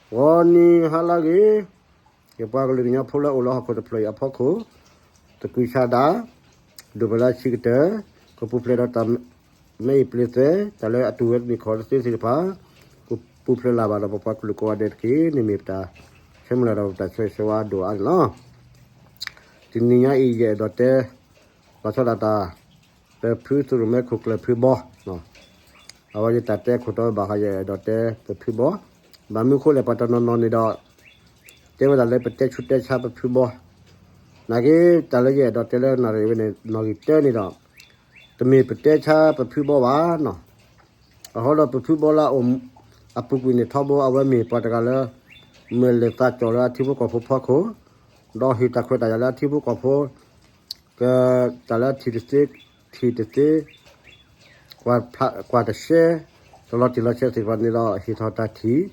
ဂီၤနံၤဟါလၢအဂ့ၤ, ယပှၤကလုာ်ကညီဖိလၢအိၣ်လၢဟီၣ်ခိၣ်တဖျၢၣ်အံၤအဖီခိၣ်, သကုၤဆးဒး, ဒိၣ်ပလၢဆံးကတၢၢ်, ကပူၤဖျဲးဒီးတၢ်မ့ၢ်အံၤပျ့ၤသွဲ, တၢ်လၢအတူၢ်ဝဲတမံၤခီတသ့သ့ၣ်တဖၣ်, ကပူၤဖျဲးလၢ်ဘၣ်ဒီးပပှၤကလုာ်ကိးဂၤဒဲးတက့ၢ်. န့ၣ်မ့ၢ်ပတၢ်ဆၢမုၢ်လၢ်ဒီးပတၢ်ဆၢဂ့ၤဆၢဝါဒိၣ်အါန့ၣ်လီၤ. တနံၤညါအံၤ ယအဲၣ်ဒိးတဲ လီၤဆီဒၣ်တၢ် ပဖုသရၣ်မဲခိၣ်ကျၢၢ်ဖုဘီ, အဝဲယတၢ်တဲခိၣ်တီဘၣ်ဃး ယအဲၣ်ဒိးတဲပဖုဘီ, ဘၣ်မနုၤအဃိလဲၣ် ပှၤတနီၤနီၤန့ၣ်ဒီး တဲဝဲဒၣ်လၢပတဲဆူးတဲဆါပဖုဘီ, နာ်က့ တၢ်လၢယအဲၣ်ဒိးတဲလၢနၣ်ရံၣ်ဝဲန့ၣ် နီၣ်ဂံၢ်တၢန့ၣ်ဒီး တမ့ၢ်ပတဲဆါပဖုဘီဘၣ်နီၤ. အဃိဒီးပဖုဘီလၢအအိၣ်အပူၤကွံာ်န့ၣ်ထီဘိ အဝဲမ့ၢ်ပှၤတဂၤလၢ မ့ၢ်လဲၤသးကၠီၣ်လၢအထံဖိကီၢ်ဖိဖီခိၣ်, ဒီးဟ့ၣ်တၢ်ခွဲးတၢ်ယာ်လၢအထံဖိကီၢ်ဖိ, က တၢ်လၢထံၣ်တသ့, ထံၣ်တသ့, ကွၢ်တရှဲ, တလီၤတံၢ်လီၤဆဲးသ့ၣ်တဖၣ်န့ၣ်ဒီး ဟ့ၣ်ထီၣ်တၢ်ထံၣ်,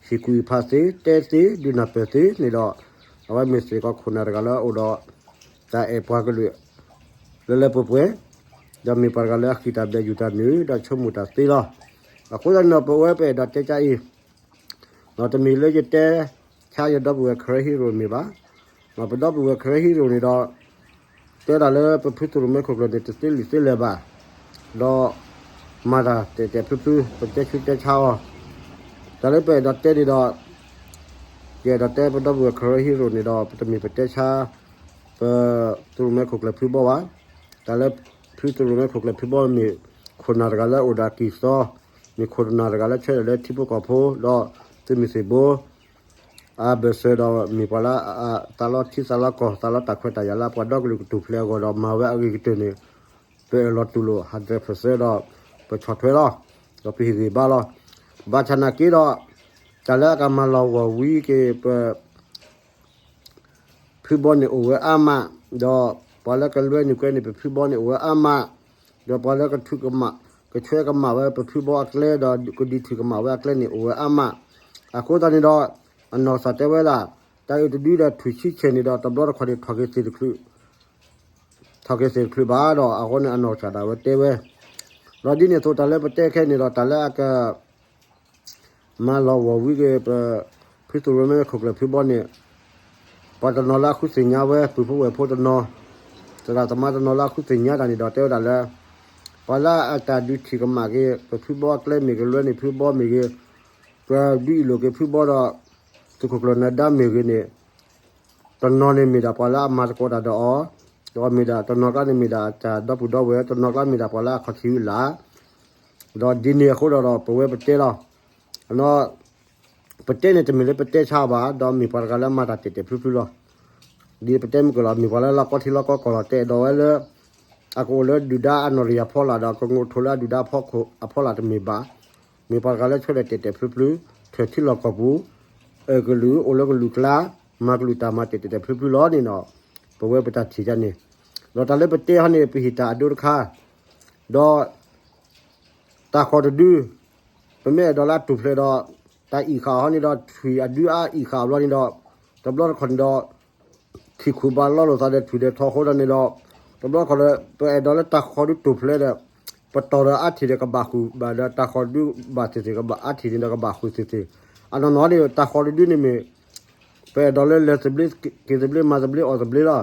ဟ့ၣ်ကူၣ်ဟ့ၣ်ဖးသ့, တဲသ့, ဒုးနၢ်ပၢၢ်သ့န့ၣ်ဒီး အဝဲမ့ၢ်စ့ၢ်ကီးခိၣ်နၢ်တဂၤလၢအအိၣ်ဒီး တၢ်အဲၣ်ပှၤကလုာ် လၢလၢပှဲၤပှဲၤ, ဒီးမ့ၢ်ပှၤတဂၤလၢအဃံတၢ်ဘျဲးယူၤတၢ်နုာ် ဒီးဆိကမိၣ်တၢ်သ့လီၤ. အဃိသတးန့ၣ်ဒီး ပဝဲပအဲၣ်ဒိးတဲကါအံၤ, တမ့ၢ်လၢယတဲဆါယဒီပုၢ်ဝဲၢ် Karen Hero မ့ၢ်ဘၣ်. ပဒီပုၢ်ဝဲၢ် Karen Hero န့ၣ်ဒီး တဲဒၣ်လၢပဖုသရၣ်မဲခိၣ်ကျၢၢ်န့ၣ် တသ့လံာ်သ့လဲၢ်ဘၣ်, ဒီးမၤတၢ်တဲာ်တဲာ်ဖျုဖျု ပတဲဆူးတဲဆါအီၤ, တၢ်လၢပအဲၣ်ဒိးတဲန့ၣ်ဒီး ယအဲၣ်ဒိးတဲပဒီပုၢ်ဝဲၢ် Karen Hero န့ၣ်ဒီး ပတမ့ၢ်ပတဲဆါ ပသရၣ်မဲခိၣ်ကျၢၢ်ဖုဘီဘၣ်. တၢ်လၢဖုသရၣ်မဲခိၣ်ကျၢၢ်ဖုဘီမ့ၢ် ခိၣ်နၢ်တဂၤလၢအအိၣ်ဒီးအကံၢ်စီ, မ့ၢ်ခိၣ်နၢ်တဂၤလၢဆၢထၢၣ်လၢထံဖိကီၢ်ဖိ ဒီးသုးမုၢ်သံၣ်ဘိ အဘၢၣ်စၢၤဒီးမ့ၢ်ပှၤလၢ သးလီထံသးလီကီၢ် သးလီတၢ်ခွဲးတၢ်ယာ်လၢအပှၤဒီကလုာ်ကထူၣ်ဖျဲးအဂီၢ်ဒီးမၤဝဲအဂ့ၤကတၢၢ်န့ၣ် ပအဲၣ်လီၤတူၢ်လိာ် hundred percent ဒီး ပဆီၣ်ထွဲလီၤ, ဒီးပဟ့ၣ်ဂံၢ်ဘါလီၤ. ဘၣ်ဆၣ်နာ်က့ဒီး တၢ်လၢအကမၤလီၢ်ဂီၢ်ဝံၤက့ၤပ ဖုဘီန့ၣ်အိၣ်ဝဲအါမး, ဒီးပှၤလၢကလွဲနုာ်ကွဲန့ၢ်ပဖုဘီန့ၣ်အိၣ်ဝဲအါမး, ဒီးပှၤလၢကထုကမၣ် ကဆှဲကမၣ်ဝဲပဖုဘီအကျဲ ဒီးကဒုးထုကမၣ်ဝဲအကျဲန့ၣ်အိၣ်ဝဲအါမး. အဃိသတးန့ၣ်ဒီး အနီၢ်ကစၢ်တဲဝဲဒၣ် တၢ်အုၣ်တဒုဒီးထုးဆံဆဲးန့ၣ်ဒီး တဘျီတခီၣ်န့ၣ် ထီၣ်က့ၤသ့ၣ်တချုး ထီၣ်က့ၤသ့ၣ်တချုးဘၣ်ဒီး အဃိန့ၣ်အနီၢ်ကစၢ်ဒၣ်ဝဲတဲဝဲ, ဒီးဒ်န့ၣ်အသိးတၢ်လၢပတဲခဲအံၤန့ၣ်ဒီး တၢ်လၢအက မၤလီၢ်ဂီၢ်ဝံၤက့ၤပ ဖုသရၣ်မဲခိၣ်ကျၢၢ်ဖုဘီန့ၣ် ပှၤတနီၤလၢအဃုသ့ၣ်ညါဝဲ ပုၢ်ဖိဝဲၢ်ဖိတနီၤ သရၣ်သမါတနီၤလၢအဃုသ့ၣ်ညါတၢ်န့ၣ်ဒီး တဲဝဲဒၣ်လၢ ပှၤလၢအတၢ်ဒုးထံၣ်ကမၣ်က့ၤ ပဖုဘီအကျဲမ့ၢ်ဂ့ၤ လွဲန့ၢ်ဖုဘီမ့ၢ်ဂ့ၤ ပဒုးအံၣ်လိာ်က့ၤဖုဘီဒီး သုးခိၣ်ကျၢၢ်နၢၤဒါမ့ၢ်ဂ့ၤန့ၣ် တနီၤန့ၣ်မ့ၢ်ဒၣ်ပှၤလၢအမၤသကိးတၢ်ဒီးအီၤ, ဒီးမ့ၢ်ဒၣ်တနီၤကျါန့ၣ်မ့ၢ်ဒၣ်တၢ်ဒီပုၢ်ဒီဝဲၢ်, တနီၤကျါမ့ၢ်ဒၣ်ပှၤလၢအခီၣ်ထံးဝံၤလၢ်, ဒီးဒ်န့ၣ်အဃိဒီး ပဝဲပတဲလီၤ. ပတဲန့ၣ်တမ့ၢ်လၢပတဲဆါအီၤဘၣ်, ဒီးမ့ၢ်ပှၤတဂၤလၢအမၤတၢ်တဲာ်တဲာ်ဖျုဖျုလီၤ. ဒ်ပတဲမုၢ်ကလီၤ မ့ၢ်ပှၤလၢလီၢ်ကီထံလီၢ်ကီကီၢ်လီၤ တဲဒီးဝဲလၢ အကအိၣ်လၢဒုၣ်ဒါအနီၢ်တယၢ်ဖီလာ်ဒီး ကငိးထိးလၢအဒုၣ်ဒါအဖီခိၣ်အဖီလာ်တမ့ၢ်ဘၣ်. မ့ၢ်ပှၤတဂၤလၢဆၢထၢၣ်တဲာ်တဲာ်ဖျုဖျု, ထၢၣ်ထံလီၢ်ကီၢ်ပူၤ, အၢၣ်ကလုာ် အိၣ်လၢကလုာ်ကျါ, မၤကလုာ်တၢ်မၤတဲာ်တဲာ်ဖျုဖျုလီၤန့ၣ်ဒီး ပဝဲပတၢ်ထံၣ်ဒ်န့ၣ်, ဒီးတၢ်လၢပတဲဟီန့ၣ် ပဟ့ၣ်တၢ်အဒိတခါ, ဒီး တၢ်ဃီၣ်တဒု, ပမ့ၢ်အဲၣ်ဒိးလၢအတူၢ်ဖျဲးဒီး တၢ်အံၣ်ဃာ်အီၤန့ၣ်ဒီး ထွံၣ်အဒုအါအံၣ်ဃာ်အီၤဘျီန့ၣ်ဒီး တဘျီတခီၣ်န့ၣ်ဒီး ထံၣ်ခူၣ်ဘၣ်လီလိာ်သးဒီးထွံၣ်ဒီးထီဃိဒီးန့ၣ်ဒီး တဘျီတခီၣ်ဒီး ပအဲၣ်ဒိးလၢတၢ်ဃီၣ်ဒုတူၢ်ဖျဲးဒီး ပတီၢ်ဒီးအါထံၣ်ဒီးကဘၣ်ဃုာ်ဘၣ်ဒီး တၢ်ဃီၣ်ဒုဘၣ်သ့ၣ်သ့ၣ် အါထံၣ်န့ၣ်ဒီးကဘၣ်ဃုာ်သ့ၣ်သ့ၣ်. အနီၢ်နီၢ်န့ၣ် တၢ်ဃီၣ်တဒုန့ၣ်မ့ၢ် ပအဲၣ်ဒိးလၢလဲၤသဘျ့ က့ၤသဘျ့ မၤသဘျ့ အီၣ်သဘျ့လီၤ.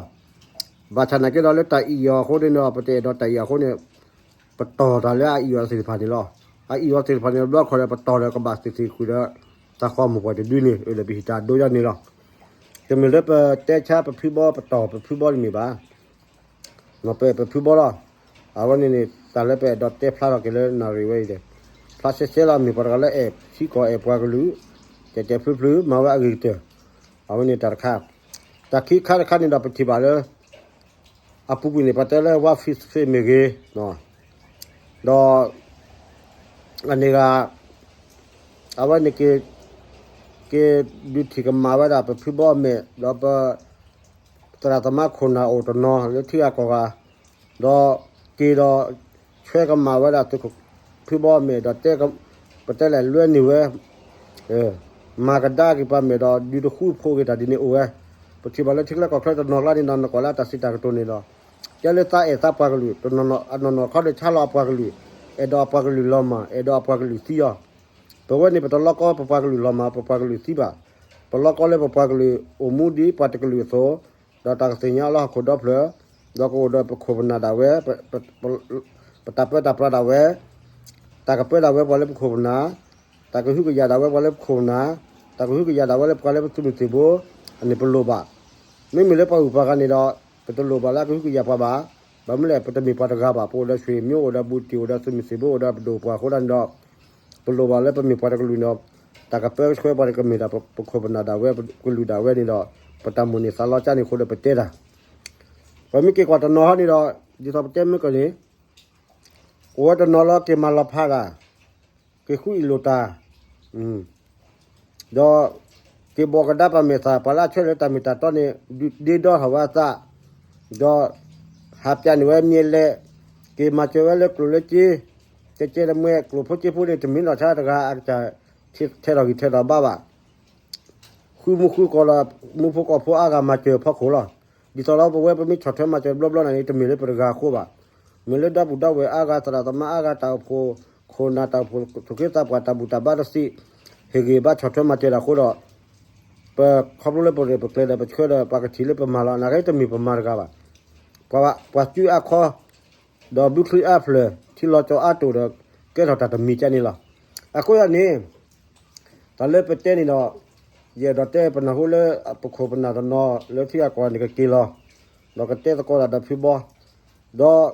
ဘၣ်ဆၣ်နာ်က့ဒီးလၢတၢ်အံၣ်အီၤအဃိန့ၣ်ဒီး ပတအဲၣ်ဒိးတၢ်အံၣ်အဃိန့ၣ် ပတီၢ်တၢ်လၢအအံၣ်အီၤသ့ၣ်တဖၣ်န့ၣ်လီၤ. အအံၣ်အီၤသ့ၣ်တဖၣ်န့ၣ် တဘျီခီၣ်ဒီး ပတီၢ်ဒီးကဘၣ်သ့ၣ်သ့ၣ်ဃုာ်ဒီး တၢ်ဃီၣ်မုၢ်ပှၢ်တဒုန့ၣ် ဒီးပဟ့ၣ်တၢ်ဒိယၤန့ၣ်လီၤ. တမ့ၢ်လၢပတဲဆါပဖုဘီ ပတီၢ်ပဖုဘီတမ့ၢ်ဘၣ်. ပပဖုဘီလီၤ. အဝဲန့ၣ်န့ၣ် တၢ်လၢပအဲၣ်ဒိးတဲဖျါထီၣ်က့ၤလၢနၣ်ရံၣ်ဝဲအံၤဒီး ဖျါရှဲရှဲလီၤ မ့ၢ်ပှၤတဂၤလၢအဲၣ်ထံကီၢ်အဲၣ်ပှၤကလုာ် တဲာ်တဲာ်ဖျုဖျု မၤဝဲအဂ့ၤကတၢၢ်. အဝဲန့ၣ်တၢ်တခါ, တၢ်ခံခါတခါန့ၣ်ဒီးပထံၣ်ဘၣ်လၢ အပူၤကွံာ်န့ၣ် ပှၤတဲလၢ One Fifth Street မ့ၢ်ဂ့ၤ, ဒီး အန့ၣ်ဂၤ အဝဲန့ၣ်က့ၤ က့ၤဒုးထံၣ်ကမၣ်ဝဲဒၣ်ပဖုဘီအမဲာ် ဒီးပ သရၣ်သမါခိၣ်နၢ်အိၣ်တနီၤလၢထံဂၤကီၢ်ဂၤ, ဒီးက့ၤဒီး ဆှဲကမၣ်ဝဲဒၣ် ဖုဘီအမဲာ်ဒီးတဲ ပတဲလဲၣ်လွဲန့ၢ်ဝဲ မၤကဒါက့ၤပှၤမဲာ်ဒီး ဒုးတဃူဖိးက့ၤတၢ်ဒ်န့ၣ်အိၣ်ဝဲ. ပထံၣ်ဘၣ်လၢထံချၢကီၢ်ချၢတနီၤကျါန့ၣ်ဒီး နကွၢ်လၢတၢ်စံးတၢ်ကတိၤန့ၣ်ဒီး တဲလၢသးအဲၣ်သးပှၤကလုာ် အနီၢ်နီၢ်ခီဒီးဆါလီၤအပှၤကလုာ်, အဲၣ်ဒိးအပှၤကလုာ်လီၤမၢ်, အဲၣ်ဒိးအပှၤကလုာ်သံအီၤ. ပဝဲန့ၣ် ပတလီကီပပှၤကလုာ်လီၤမၢ် ပပှၤကလုာ်သံဘၣ်. ပလီၢ်ကီၢ်လၢပပှၤကလုာ်အိၣ်မူဒ်ပှၤတကလုာ်အသိး, ဒီးတၢ်ကသ့ၣ်ညါအီၤလၢဟီၣ်ခိၣ်ဒီဖျၢၣ်, ဒီးကအိၣ်ဒီးပခိၣ်ပနၢ်ဒၣ်ဝဲ, ပတၢ်ပၢတၢ်ပြးဒၣ်ဝဲ, တၢ်ကပၢဒၣ်ဝဲပှၤလၢပခိၣ်ပနၢ်, တၢ်ကဟုကယာ်ဒၣ်ဝဲပှၤလၢပခိၣ်ပနၢ်, တၢ်ကဟုကယာ်ဒၣ်ဝဲလၢပှၤလၢပသုးမုၢ်သံၣ်ဘိ, အန့ၣ်ပလိၣ်ဘၣ်. မ့မ့ၢ်လၢပှၤဂုၤပှၤဂၤန့ၣ်ဒီး, ပတလိၣ်ဘၣ်လၢအကဟုကယာ်ပှၤဘၣ်. ဘၣ်မနုၤလဲၣ် ပတမ့ၢ်ပှၤတဂၤဘၣ်, ပအိၣ်ဒီးဆွေမျိုး, အိၣ်ဒီးဘူးတံၢ်, အိၣ်ဒီးသုးမုၢ်သံၣ်ဘိ, အိၣ်ဒီးပဒိၣ်ပှၢ်အဃိသတးန့ၣ်ဒီး, ပလိၣ်ဘၣ်လၢပမ့ၢ်ပှၤတကလုာ်န့ၣ်ဒီး, တၢ်ကပၢဆှၢပှၤတကမ့ၢ်ဒၣ်ပခိၣ်ပနၢ်ဒၣ်ဝဲ, ပကလုာ်ဒၣ်ဝဲန့ၣ်ဒီး, ပတၢ်မိၣ်န့ၢ်သးလီကၢ်န့ၣ်အဃိဒီးပတဲတၢ်. ပမ့ၢ်က့ၤကွၢ်တနီၤဟီန့ၣ်ဒီး, ဒ်သိးပတဲမ့ၢ်ကန့ၣ်, အိၣ်ဝဲတနီၤလၢက့ၤမၤလီၤဖးတၢ်, က့ၤဃုအံၣ်လိာ်တၢ်, ဒီးက့ၤဘိးကဒါပာ်မဲာ်သး ပှၤလၢအဆၢထၢၣ်လၢတၢ်မ့ၢ်တၢ်တီန့ၣ် ဒုးဒ့ဒီထီၣ်ဝဲအသး, ဒီးဟးပၠးန့ၢ်ဝဲမ့ၢ်လဲၣ်, က့ၤမၤစၢၤဝဲလၢကျိၣ်လၢစ့, ကကဲတမှဲကျိၣ်ဖိစ့ဖိန့ၣ် တမ့ၢ်နီၢ်ဆါတဂၤအကစၢ် ထဲထီၣ်ဂံၢ်ထဲထီၣ်ဘါဘၣ်. ဃုမူဃုကီၢ်ဒီး မူဖိကီၢ်ဖိအါဂၤမၤစၢၤဖီခိၣ်လီၤ. ဒ်သိးဒီးပဝဲပမ့ၢ်ဆီၣ်ထွဲမၤစၢၤဘျီဘျီန့ၣ် တမ့ၢ်လၢပတဂၤအဃိဘၣ်. မ့ၢ်လၢဒီပုၢ်ဒီဝဲၢ်အါဂၤ သရၣ်သမါအါဂၤ တၢ်အိၣ်ဖှိၣ်ခိၣ်နၢ် တၢ်အိၣ်ဖှိၣ်သူၣ်က့သးပှၢ် တၢ်ဘူၣ်တၢ်ဘါတသ့ ဟ့ၣ်ဂံၢ်ဘါဆီၣ်ထွဲမၤစၢၤတၢ်အဃိဒီး ပခီဖျိလၢပရဲၣ်ပကျဲၤဒီးပဆှၢဒီးပှၤကထံၣ်လၢပမၤလီၤ နာ်က့တမ့ၢ်ပမၤတဂၤဘၣ်. ပှၤစုအါခီ ဒီးဘုချံအါဖျၢၣ် ထံလီၤကၠီအါတိၢ်ဒီး ကဲထီၣ်တၢ်တမံၤကန့ၣ်လီၤ. အဃိသတးန့ၣ် တၢ်လၢပတဲန့ၣ်ဒီး ယအဲၣ်ဒိးတဲပနၢ်ဟူလၢပခိၣ်ပနၢ်တနီၤလၢထံဂၤကီၢ်ဂၤန့ၣ်ကက့ၤလီၤ ဒီးကတဲသကိးတၢ်ဒီးဖုဘီ ဒီး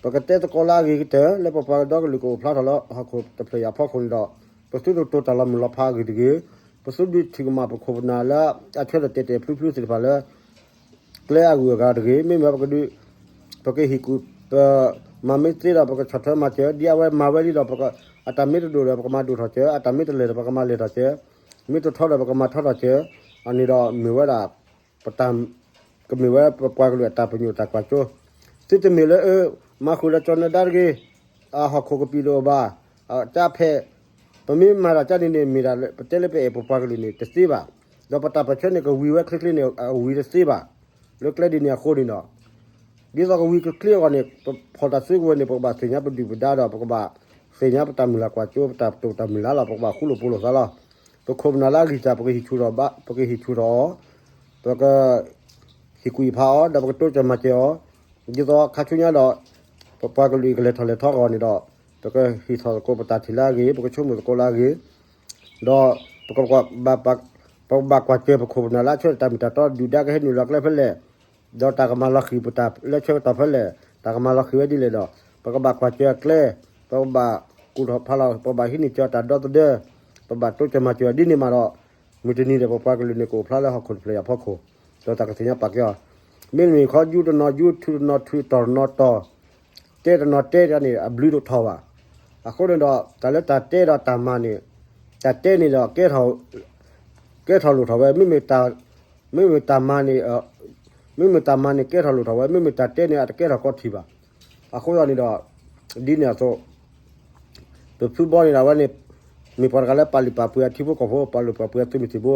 ပကတဲသကိးလၢအဂ့ၤကတၢၢ်လၢပပှၤကညီကလုာ်ကအိၣ်ဖျါထီၣ်လၢဟီၣ်ခိၣ်တဖျၢၣ်အံၤအဖီခိၣ်န့ၣ်ဒီး ပသုတတိၤတၢ်လီၤမုၢ်လီၤဖးအဂ့ၢ်တဂ့ၤ, ပသုဒုးထံၣ်ကမၣ်ပခိၣ်ပနၢ်လၢအဆၢထၢၣ်တဲာ်တဲာ်ဖျုဖျုသ့ၣ်တဖၣ်လၢ ကျဲအဂုၤအဂၤတဂ့ၤ, မ့မ့ၢ်ပကဒုး ပကဟ့ၣ်ကူၣ် ပမၤမ့ၢ်သ့ဒီး ပကဆီၣ်ထွဲမၤစၢၤ ဒ်အဝဲမၤဝဲလံဒီး အတၢ်မ့ၢ်တဒိၣ်ဒီး ပကမၤဒိၣ်ထီၣ်စၢၤ, အတၢ်မ့ၢ်တလဲၤဒီး ပကမၤလဲၤထီၣ်စၢၤ, မ့ၢ်တထီဒီး ပကမၤထီထီၣ်စၢၤ, အန့ၣ်ဒီးမ့ၢ်ဝဲဒၣ် ပတၢ် ကမ့ၢ်ဝဲပပှၤကလုာ်အတၢ်ပညိၣ်တၢ်ကွၢ်စိ, သုတမ့ၢ်လၢအ မၤဃုာ်ဒီးကၠီၤနၢၤဒါတဂ့ၤ, အဟီၣ်ခိၣ်ကပံာ်တအိၣ်ဘၣ်, အကၢ်ဖဲး, ပမ့ၢ်မၤတၢ်ကၢ်န့ၣ်န့ၣ် မ့ၢ်ဒၣ်ပတဲလၢပအဲၣ်ပပှၤကလုာ်န့ၣ်တသ့ဘၣ်, ဒီးပတၢ်ပၢၢ်ဆၢန့ၣ် ကဝံၤဝဲချ့ချ့န့ၣ် အဝံၤတသ့ဘၣ်, လၢကျဲဒ်န့ၣ်အဃိန့ၣ်ဒီး ဒ်သိးကဝံၤကချ့အဂီၢ်န့ၣ် ပဖီၣ်တၢ်စုကဝဲၤန့ၣ် ပကဘၣ်သ့ၣ်ညါပဒုၣ်ပဒါဒီး ပကဘၣ်သ့ၣ်ညါပတၢ်မုၢ်လၢ်ကွၢ်စိ ပတၢ်တိာ်တၢ်မုၢ်လၢ်လီၤ, ပကဘၣ်ဃူလိာ်ဖိးလိာ်သးလီၤ. ပခိၣ်ပနၢ်လၢအဂံၢ်စၢ် ပကဟံးဆူၣ်ထီၣ်ဘၣ်, ပကဟံးဆူၣ်ထီၣ်အီၤ, ပက ဟ့ၣ်ကူၣ်ဟ့ၣ်ဖးအီၤ ဒီးပကတိစၢၤမၤစၢၤအီၤ, ဒ်သိးခါဆူညါဒီး ပပှၤကလုာ်ကလဲၤထီၣ်လဲၤထီအဂီၢ်န့ၣ်ဒီး ပကဟ့ၣ်ထီၣ်သကိးပတၢ်ထံၣ်လၢအဂ့ၤ, ပကဆိကမိၣ်သကိးလၢအဂ့ၤ, ဒီး ပကဘၣ်ကွၢ်စၢၤပခိၣ်ပနၢ်လၢအဆၢထၢၣ်တၢ်မ့ၢ်တၢ်တီ ဒုၣ်ဒါကဟဲနုာ်လီၤကျဲဖဲလဲၣ်, ဒီးတၢ်ကမၤလီၤဃံၤပတၢ်လၢဆၢကတီၢ်ဖဲလဲၣ်, တၢ်ကမၤလီၤဃံၤဝဲဒ်လဲၣ်ဒီး ပကဘၣ်ကွၢ်စၢၤအကျဲ, ပကဘၣ်ကူၣ်ထီၣ်ဖးလီၤ, ပကဘၣ်ဟံးန့ၢ်စၢၤတၢ်ဒီသဒၢ, ပဘၣ်တိစၢၤမၤစၢၤအီၤဒ်န့ၣ်မးဒီး မုၢ်တနံၤဒီးပပှၤကလုာ်န့ၣ် ကအိၣ်ဖျါလၢဟီၣ်ခိၣ်တဖျၢၣ်အံၤအဖီခိၣ်, ဒီးတၢ်ကသ့ၣ်ညါပာ်ကဲအီၤ, မ့တမ့ၢ်ခီ ယူတနီၤယူ ထုတနီၤထု တီၢ်တနီၤတီၢ်, တဲတနီၤတဲန့ၣ် အဘျုးတထီၣ်ဘၣ်. အဃိန့ၣ်ဒီး တၢ်လၢတၢ်တဲဒီးတၢ်မၤန့ၣ်, တၢ်တဲန့ၣ်ဒီး ကဲထီၣ်လိာ်ထီၣ်ဝဲ, မ့မ့ၢ်တၢ်မၤန့ၣ်, မ့မ့ၢ်တၢ်မၤန့ၣ် ကဲထီၣ်လိာ်ထီၣ်ဝဲ, မ့မ့ၢ်တၢ်တဲန့ၣ် အတကဲထီၣ်ကီထံၣ်ဘၣ်. အဃိသတးန့ၣ်ဒီး ဒ်န့ၣ်အသိး ပဖုဘီန့ၣ်ဒီး အဝဲန့ၣ် မ့ၢ်ပှၤတဂၤလၢပာ်လုၢ်ပာ်ပှ့ၤအထံဖိကီၢ်ဖိ, ပာ်လုၢ်ပာ်ပှ့ၤအသုးမုၢ်သံၣ်ဘိ,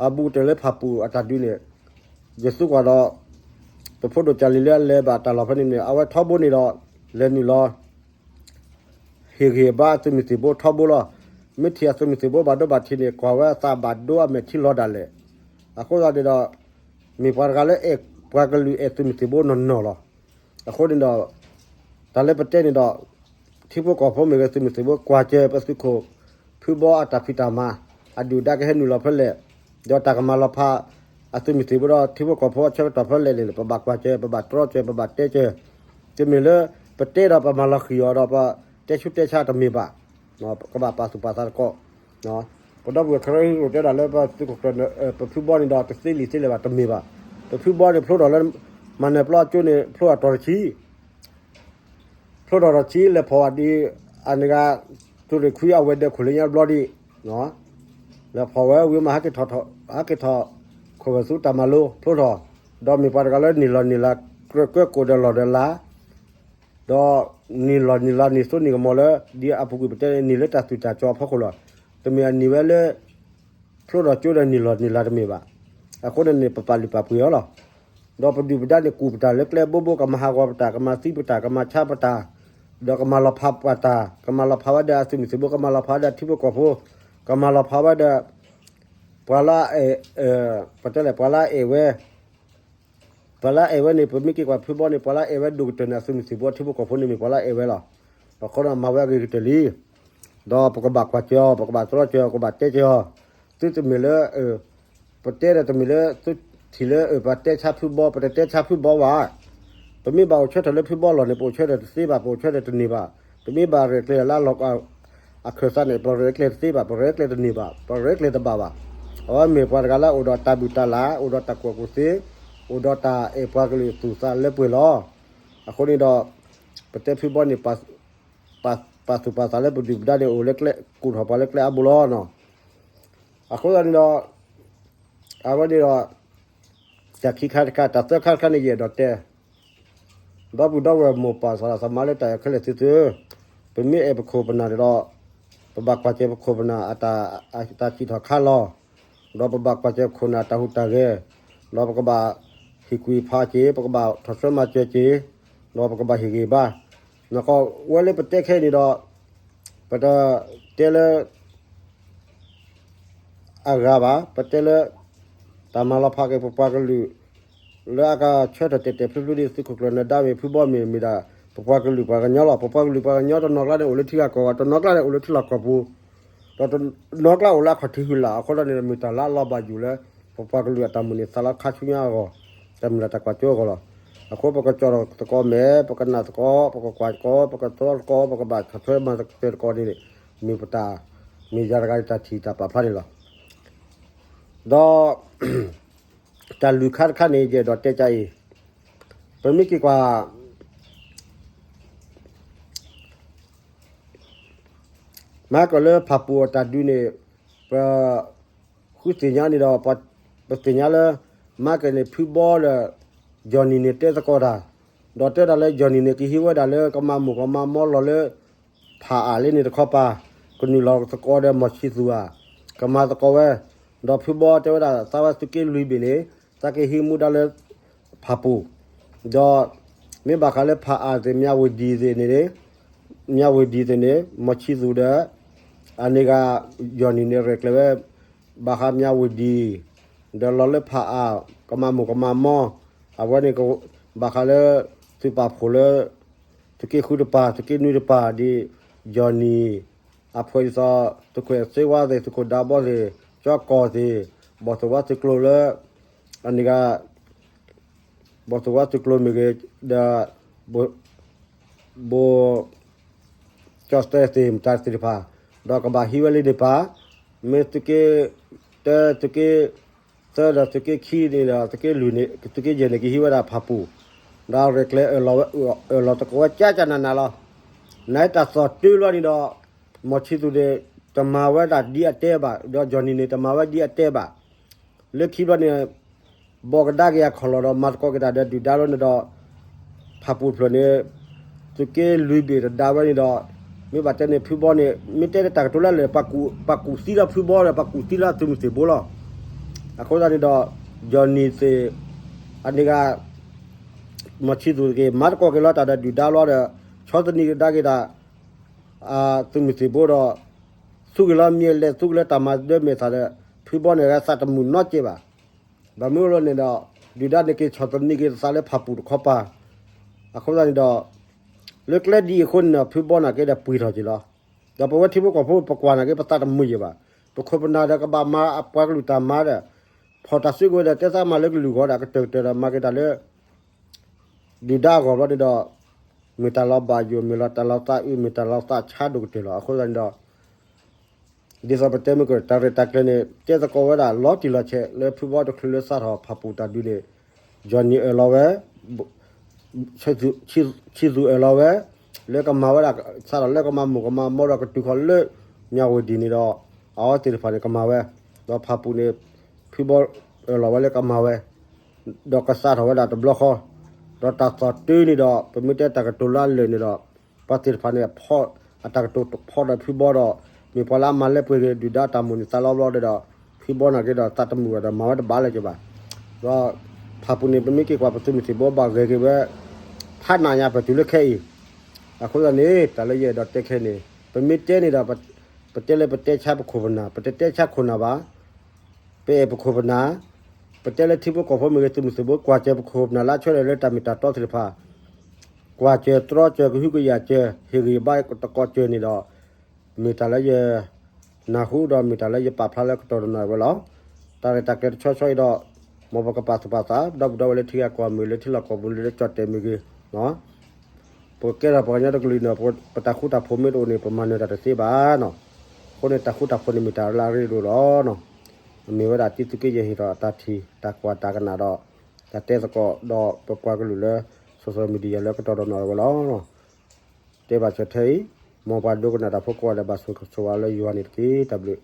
အဘူးကတၢၢ်လၢဖၣ်ပူၣ်အတၢ်ဒုးန့ၣ်, ယသူကွၢ်ဒီး ပဖိဒိၣ်ကၢ်လံၤလၢအလဲၤဘၣ်တၢ်လီၢ်ဖဲန့ၣ်န့ၣ် အဝဲထီဘိန့ၣ်ဒီး လဲၤနုာ်လီၤ ဟ့ၣ်ဂံၢ်ဘါအသုးမုၢ်သံၣ်ဘိထီဘိလီၤ. မ့ၢ်ထံၣ်အသုးမုၢ်သံၣ်ဘိဘၣ်ဒိဘၣ်ထံးန့ၣ် ကွၢ်ဝဲအသးဘၣ်ဒိအမဲာ်ထံလီၤဒၣ်လဲာ်. အဃိသတးန့ၣ်ဒီး မ့ၢ်ပှၤတဂၤလၢအဲၣ်ပှၤကလုာ်အဲၣ်သုးမုၢ်သံၣ်ဘိနီၢ်နီၢ်လီၤ. အဃိန့ၣ်ဒီး တၢ်လၢပတဲန့ၣ်ဒီး ထံဖိကီၢ်ဖိမ့ၢ်ဂ့ၤ သုးမုၢ်သံၣ်ဘိ ကွၢ်စၢၤပသုးခိၣ်ဖုဘီအတၢ်ဖံးတၢ်မၤ, အဒုၣ်ဒါကဟဲနုာ်လီၤဖဲလဲၣ်, ဒီးတၢ်ကမၤလီၤဖးအသုးမုၢ်သံၣ်ဘိဒီး ထံဖိကီၢ်ဖိအဆၢကတီၢ်ဖဲလဲၣ်န့ၣ် ပဘၣ်ကွၢ်စၢၤ, ပဘၣ်တြီစၢၤ, ပဘၣ်တဲစၢၤ. တမ့ၢ်လၢပတဲဒီးပမၤလီၤဃံၤအီၤဒီး ပတဲဆူးတဲဆါတမ့ၢ်ဘၣ်. ကဘၣ်ပာ်သူၣ်ပာ်သးသကိး ပဒီပုၢ်ဝဲၢ်ခဲအံၤ အိၣ်တဲဒၣ်လၢပသုးခိၣ်ကျၢၢ် ပဖုဘီန့ၣ်ဒီး တသ့လံာ်သ့လဲၢ်ဘၣ် တမ့ၢ်ဘၣ်. ပဖုဘီန့ၣ် ဖျိထီၣ်လၢ မၤနၢၤပျီအကၠိန့ၣ် ဖျိအတီၤတဆံ, ဖျိထီၣ်တဆံ လဲၤဖီၣ်ဝဲဒ် အန့ၣ်ဂၤ သုးရ့ၣ်ခွံအဝဲၤဒၢးခိၣ်လၢညါဘျီဒံး, လဲၤဖီၣ်ဝဲ ဝံၤမးဟဲက့ၤထီၣ် ဟဲက့ၤထီၣ် ခိၣ်ဂဲၤသူတၢ်မၤလိ ဖျိထီၣ်, ဒီးမ့ၢ်ပှၤတဂၤလၢနံၣ်လီၤနံၣ်လၤ ကြၢးကၢကိၣ်ဒီးလီၢ်ဒီးလၤ ဒီးနံၣ်လီၤနံၣ်လၤနံၣ်သိနံၣ်ကမီၤလၢ ဒ်အပူၤကွံာ်ပတဲန့ၣ် နံၣ်လၢတၢ်သူၣ်တၢ်ကၠီအဖီခိၣ်လီၤ. တမ့ၢ်အနံၣ်ဝဲလၢ ဖျိထီၣ်ကၠိဒီးနံၣ်လီၤနံၣ်လၤတမ့ၢ်ဘၣ်. အဃိန့ၣ်န့ၣ် ပပာ်လုၢ်ပာ်ပှ့ၤအီၤလီၤ. ဒီးပဒုၣ်ပဒါန့ၣ် ကူၣ်ပတၢ်လၢကျဲဘိဘိ ကမၤဟးဂီၤပတၢ် ကမၤသံပတၢ် ကမၤဆါပတၢ်, ဒီးကမၤလီၤဖးပတၢ် ကမၤလီၤဖးဝဲဒီးအသုးမုၢ်သံၣ်ဘိ ကမၤလီၤဖးဝဲဒီးထံဖိကီၢ်ဖိ, ကမၤလီၤဖးဝဲဒီး ပှၤလၢ ပတဲလဲၣ် ပှၤလၢအဲၣ်ဝဲ ပှၤလၢအဲၣ်ဝဲန့ၣ် ပမ့ၢ်က့ၤကွၢ်ဖုဘီန့ၣ် ပှၤလၢအဲၣ်ဝဲဒိၣ်ကတၢၢ်န့ၣ် အသုးမုၢ်သံၣ်ဘိထံဖိကီၢ်ဖိန့ၣ်မ့ၢ်ပှၤလၢအဲၣ်ဝဲလီၤ. ဒီးခီဒီးမၤဝဲအဂ့ၤကတၢၢ်လံ. ဒီးပကဘၣ်ကွၢ်စၢၤအီၤ ပကဘၣ်တြီစၢၤအီၤ ပကဘၣ်တဲစၢၤအီၤ, သုတမ့ၢ်လၢ ပတဲဒီးတမ့ၢ်လၢ သုထံၣ်လၢ ပတဲဆါဖုဘီ ပတတဲဆါဖုဘီဘၣ်. ပမ့ၢ်ဘၣ်အိၣ်ဆၢထၢၣ်လၢဖုဘီလီၢ်န့ၣ် ပအိၣ်ဆၢထၢၣ်တသ့ဘၣ် ပအိၣ်ဆၢထၢၣ်တန့ၢ်ဘၣ်. ပမ့ၢ်ဘၣ်ရဲၣ်ကျဲၤလၢလီၢ် အခၢၣ်သးန့ၣ် ပရဲၣ်ကျဲၤတသ့ဘၣ် ပရဲၣ်ကျဲၤတန့ၢ်ဘၣ် ပရဲၣ်ကျဲၤတဘၣ်ဘၣ်. အဝဲမ့ၢ်ပှၤတဂၤလၢအိၣ်ဒီးတၢ်ဘူၣ်တၢ်လၢ် အိၣ်ဒီးတၢ်ကူၣ်ဘၣ်ကူၣ်သ့ အိၣ်ဒီးတၢ်အဲၣ်ပှၤကလုာ်သူၣ်သးလၢပှဲၤလီၤ. အဃိန့ၣ်ဒီး ပတဲဖုဘီန့ၣ် ပာ်သူၣ်ပာ်သးလၢပဒုၣ်ပဒါန့ၣ် အိၣ်လၢကျဲ ကူၣ်ထီၣ်ပှၤလၢကျဲအါဘိလီၤ. အဃိသတးန့ၣ်ဒီး အဝဲန့ၣ်ဒီး တၢ်ခံခါတခါ တၢ်သၢခါတခါန့ၣ် ယအဲၣ်ဒိးတဲ ဒီပုၢ်ဒီဝဲၢ်မိၢ်ပၢ်သရၣ်သမါလၢတၢ်အဲၣ်ခဲလၢာ်သ့ၣ်သုဧၢ, ပမ့ၢ်အဲၣ်ပခိၣ်ပနၢ်န့ၣ်ဒီး ပဘၣ်ကွၢ်စၢၤပခိၣ်ပနၢ်အတၢ် အတၢ်စံးထီၣ်ခါလီၤ. ဒီးပဘၣ်ကွၢ်စၢၤပခိၣ်ပနၢ်အတၢ်ဟူးတၢ်ဂဲၤ, ဒီးပကဘၣ်ဟ့ၣ်ကူၣ်ဖးစၢၤ, ပကဘၣ်ထီၣ်ဆၢမၤစၢၤစၢၤ, ဒီးပကဘၣ်ဟ့ၣ်ဂံၢ်ဘါ. နကီဝဲလၢပတဲခဲအံၤန့ၣ်ဒီး ပတတဲလၢ အဂၤဘၣ်, ပတဲလၢ တၢ်မၤလီၤဖးက့ၤပပှၤကလုာ် လၢအကဆၢထၢၣ်တဲာ်တဲာ်ဖျုးဖျုးဒ်သုးခိၣ်ကျၢၢ်နၢၤဒါမ့ၢ်ဖုဘီမ့ၢ်မ့ၢ်ဒၣ် ပပှၤကလုာ်ပှၤကညီလီၤ. ပပှၤကလုာ်ပှၤကညီတနီၤကျါန့ၣ်အိၣ်လၢထံဂၤကီၢ်ဂၤ, တနီၤကျါန့ၣ်အိၣ်လၢထံလီၢ်ကီၢ်ပူၤ, ဒီးတနီၤကျါအိၣ်လၢအခီၣ်ထံးဟုလၢ်အဃိသတးန့ၣ် မ့ၢ်တၢ်လၢအလီၤဘၣ်ယိၣ်လၢ ပပှၤကလုာ်အတၢ်မုၢ်န့ၢ်သးလီခါဆူညါအဂီၢ်, တၢ်မုၢ်လၢ်တၢ်ကွၢ်စိအဂီၢ်လီၤ. အဃိပကကၠီၣ်ထီၣ်သကိးမဲာ်, ပကနၣ်သကိး, ပကကွၢ်သကိး, ပကသီသကိး, ပကဘၣ်ဆီၣ်ထွဲမၤစၢၤသကိးန့ၣ် မ့ၢ်ပတၢ် မ့ၢ်ယၤတဂၤတၢ်ထံၣ်တၢ်ပာ်ဖျါန့ၣ်လီၤ. ဒီး တၢ်လွံၢ်ခါတခါန့ၣ် ယအဲၣ်ဒိးတဲကအံၤ, ပမ့ၢ်က့ၤကွၢ် မၤကီၢ်လၢဖၣ်ပူၣ်အတၢ်ဒုးန့ၣ် ပ ဃုသ့ၣ်ညါန့ၣ်ဒီး ပသ့ၣ်ညါလၢ မၤကီၢ်န့ၣ် ဖုဘီဒီး Johnny န့ၣ်တဲသကိးတၢ်, ဒီးတဲဒၣ်လၢ Johnny န့ၣ် ကဟံးဝဲဒၣ်လၢကမၤမိၢ်ကမၤမီလီၤလၢ ဖးအါလံန့ၣ်တခီပၤ, ကနုာ်လီၤသကိးဒီးမီၢ်ဆံသူၣ်ဧါ, ကမၤသကိးဝဲ, ဒီးဖုဘီတဲဝဲဒၣ် သးဝဲသုးက့လွံၢ်ဘ့ၣ်န့ၣ် သးကဟံးမူဒါလၢ ဖၣ်ပူၣ်, ဒီး မ့ၢ်ဘၣ်ဃးလၢဖးအါသ့ၣ် မၠၣ်ဝ့ၢ်ဒံၣ်သ့ၣ်န့ၣ်, မၠၣ်ဝ့ၢ်ဒံၣ်သ့ၣ်န့ၣ် မီၢ်ဆံသူၣ်ဒီး အန့ၣ်ဂၤ Johnny န့ၣ် ရဲၣ်ကျဲၤဝဲ ဘၣ်ဃးမၠၣ်ဝ့ၢ်ဒံၣ်, ဒီးလီၤလၢဖးအါ, ကမၤမိၢ်ကမၤမီ, အဝဲန့ၣ် ဘၣ်ဃးလၢ သုးပာ်ဖှိၣ်လၢ သုးက့ဃုတပၤ သုးက့နွံတပၤ ဒ် Johnny အဖှဲးဒ်သိး သုးခိၣ်အဲၣ်စ့ဝါသ့ၣ် သုးခိၣ်ဒါဘီသ့ၣ် ကၠီကီၢ်သ့ၣ် ဘီၣ်သိၣ်ဝါသုးကျိၤလၢ အန့ၣ်ဂၤ ဘီၣ်သိၣ်ဝါသုးကျိၤမ့ၢ်ဂ့ၤ ဒီး ဘိၣ် ကၠီၣ်သဲသ့ၣ် မတၤသ့ၣ်တဖၣ် ဒီးကဘၣ်ဟံးဝဲလၢန့ၣ်ပၤ, မ့ၢ်သုးက့ တၢ သုးက့ သၢဒီးသုးက့ခံန့ၣ်ဒီး သုးက့လွံၢ်န့ၣ် သုးက့ယဲၢ်န့ၣ် ကဟံးဝဲဒၣ်ဖၣ်ပူၣ်, ဒီးရဲၣ်ကျဲၤအၢၣ်လီၤသကိးဝဲကၠၢကၠၢနးနးလီၤ. နတၢ်သီၣ်တုၤလီၤန့ၣ်ဒီး မီၢ်ဆံသူၣ်န့ၣ် တမၤဝဲဒၣ်ဒ်အတဲဘၣ်, ဒီး Johnny န့ၣ် တမၤဝဲဒ်အတဲဘၣ်. လၢခံဘျီန့ၣ် ဘီၣ်ကဒါက့ၤအခီၣ်လီၢ်ဒီး မၤသကိးက့ၤတၢ်ဒီးဒုၣ်ဒါလီၤန့ၣ်ဒီး ဖၣ်ပူၣ်တဖျၢၣ်န့ၣ် သုးက့လွံၢ်ဘ့ၣ်တဒါဝဲန့ၣ်ဒီး မ့ၢ်ဘၣ်တဲန့ၣ် ဖုဘီန့ၣ် မ့ၢ်တဲတၢ်ကတိၤလၢလၢာ် ပှၤကူၣ်သံလၢဖုဘီဒီး ပှၤကူၣ်သံလၢသုးမုၢ်သံၣ်ဘိလီၤ. အဃိသတးန့ၣ်ဒီး Johnny သ့ၣ် အန့ၣ်ဂၤ မီၢ်ဆံသူၣ်တက့ၢ် မၤသကိးက့ၤလီၤတၢ်ဒီးဒုၣ်ဒါလီၤဒီး ဆီၣ်သနံးကဒါက့ၤတၢ် သုးမုၢ်သံၣ်ဘိဒီး သူက့ၤလီၤမ့ၢ်လဲၤသူက့ၤလၢတၢ်မၤဒၢမဲာ်သၣ်ဒီး ဖုဘီန့ၣ်ဂၤသးတမုာ်နီတစဲးဘၣ်. ဘၣ်မနုၤအဃိလဲၣ်န့ၣ်ဒီး ဒုၣ်ဒါန့ၣ်က့ၤဆီၣ်သနံးက့ၤသးလၢ ဖၣ်ပူၣ်တခီပၤ, အဃိသတးန့ၣ်ဒီး လၢကျဲဒ်အံၤအဃိန့ၣ်ဒီး ဖုဘီန့ၣ်က့ဒီးပှ့ၤထီၣ်က့ၤလီၤ. ဒီးပဝဲထံဖိကီၢ်ဖိပကွၢ်န့ၣ်က့ ပသးတမုာ်ယဲၢ်ဘၣ်. ပခိၣ်ပနၢ်ဒီးကဘၣ်မၤအပှၤကလုာ်တၢ်မၤဒီး ဖီၣ်တၢ်စုကဝဲၤဒီး တဲသးမၤလၢကလုာ်ဂီၢ်ဒီး အကတၢၢ်ကတၢၢ်ဒီး မၤက့ၤတၢ်လၢ ဒုၣ်ဒါအဂီၢ်ဘျီန့ၣ်ဒီး မ့ၢ်တၢ်လီၤဘၣ်ယိၣ် မ့ၢ်လီၤတၢ်လီၤသးအုး မ့ၢ်တၢ်လီၤသးဆါဒိၣ်ကတၢၢ်လီၤ. အဃိသတးန့ၣ်ဒီး ဒ်သိးပတဲမ့ၢ်က တၢ်ရဲၣ်တၢ်ကျဲၤန့ၣ် တဲသကိးဝဲဒၣ်လီၤတံၢ်လီၤဆဲးလၢဖုဘီတချုးလၢစးထီၣ်ဖၣ်ပူၣ်တၢ်ဒုးန့ၣ် Johnny အၢၣ်လီၤဝဲ ဆံသူၣ်အၢၣ်လီၤဝဲ လၢကမၤဝဲဒၣ် စးထီၣ်လၢကမၤမိၢ်ကမၤမီဒီးကတုၤဃီၤလၢ မၠၣ်ဝ့ၢ်ဒံၣ်န့ၣ်ဒီး အဝဲသ့ၣ်တဖၣ်န့ၣ်ကမၤဝဲ ဒီးဖၣ်ပူၣ်န့ၣ် ဖုဘီအၢၣ်လီၤဝဲလၢကမၤဝဲ ဒီးကစးထီၣ်ဝဲဒၣ်တဘျီဃီ ဒီးတၢ်သီၣ်တုၤန့ၣ်ဒီး ပမ့ၢ်တဲတၢ်ကတိၤလၢအလၢာ်န့ၣ်ဒီး ပှၤသ့ၣ်တဖၣ်န့ၣ် အတၢ်ကတိၤဖီၣ်ဒီးဖုဘီဒီး မ့ၢ်ပှၤလၢအမၤလၢပှဲၤက့ၤဒုၣ်ဒါတၢ်မိၣ်န့ၢ်သးလီဘျီဒီး ဖုဘီန့ၣ်က့ဒီးသးတမုာ်ဒီးမၤဝဲတဘၣ်လၢၤက့ၤဘၣ်. ဒီးဖၣ်ပူၣ်န့ၣ် ပမ့ၢ်က့ၤကွၢ်ပသုးမုၢ်သံၣ်ဘိဘၣ်ဂဲၤက့ၤဝဲ ဖးနးညါပတုၤလၢခဲအံၤ အဃိသတးန့ၣ် တၢ်လၢယအဲၣ်ဒိးတဲခဲအံၤန့ၣ် ပမ့ၢ်တဲန့ၣ်ဒီး ပတဲလၢပတဲဆါပခိၣ်ပနၢ် ပတတဲဆါခိၣ်နၢ်ဘၣ်. ပအဲၣ်ပခိၣ်ပနၢ်, ပတဲလၢထံဖိကီၢ်ဖိမ့ၢ်ဂ့ၤ သုးမုၢ်သံၣ်ဘိ ကွၢ်စၢၤပခိၣ်ပနၢ်လၢအဆၢထၢၣ်လၢတၢ်မ့ၢ်တၢ်တီသ့ၣ်တဖၣ်, ကွၢ်စၢၤတြီစၢၤ ကဟုကယာ်စၢၤ ဟ့ၣ်ဂံၢ်ဘါတကီၢ်စၢၤန့ၣ်ဒီး မ့ၢ်တၢ်လၢယ နၢ်ဟူဒီးမ့ၢ်တၢ်လၢယပာ်ဖျါလၢကတီၢ်ဒီးနၣ်ရံၣ်ဝဲလီၤ. တၢ်ရဲၣ်တၢ်ကျဲၤတဆီဆီအံၤဒီး မ်ပကပာ်သူၣ်ပာ်သး ဒီပုၢ်ဒီဝဲၢ်လၢထံဂၤကီၢ်ဂၤ မ့ၢ်လၢထံလီၢ်ကီၢ်ပူၤ လၢကၠီၣ်တဲာ်မ့ၢ်ဂ့ၤ, ပကကဲထီၣ်ပှၤကညီတကလုာ်န့ၣ် ပတၢ်ဃူတၢ်ဖိးမ့ၢ်တအိၣ်န့ၣ် ပမၤနၢၤတၢ်တသ့ဘၣ်နီၤ. အဃိန့ၣ် တၢ်ဃူတၢ်ဖိးန့ၣ်မ့ၢ်တၢ်လၢအရ့ဒိၣ်လီၤ. အမ့ၢ်ဝဲဒၣ်တံသုးက့ယဲၢ်ဟ့ၣ်ထီၣ်အတၢ်ထံၣ် တၢ်ကွၢ်တၢ်ကနၣ်ဒီး တၢ်တဲသကိးဒီးပပှၤကလုာ်လၢ social media လၢကတီၢ်ဒီးနၣ်ရံၣ်ဝဲလီၤ. တဲဘၣ်စၢၤထဲအံၤ, မ်ပှၤဒိကနၣ်တၢ်ဖိကိးဂၤဒဲး ဘၣ်ဆိၣ်ဂ့ၤဆိၣ်ဝါလၢယွၤန့ၣ်တက့ၢ်. တၢ်ဘျုး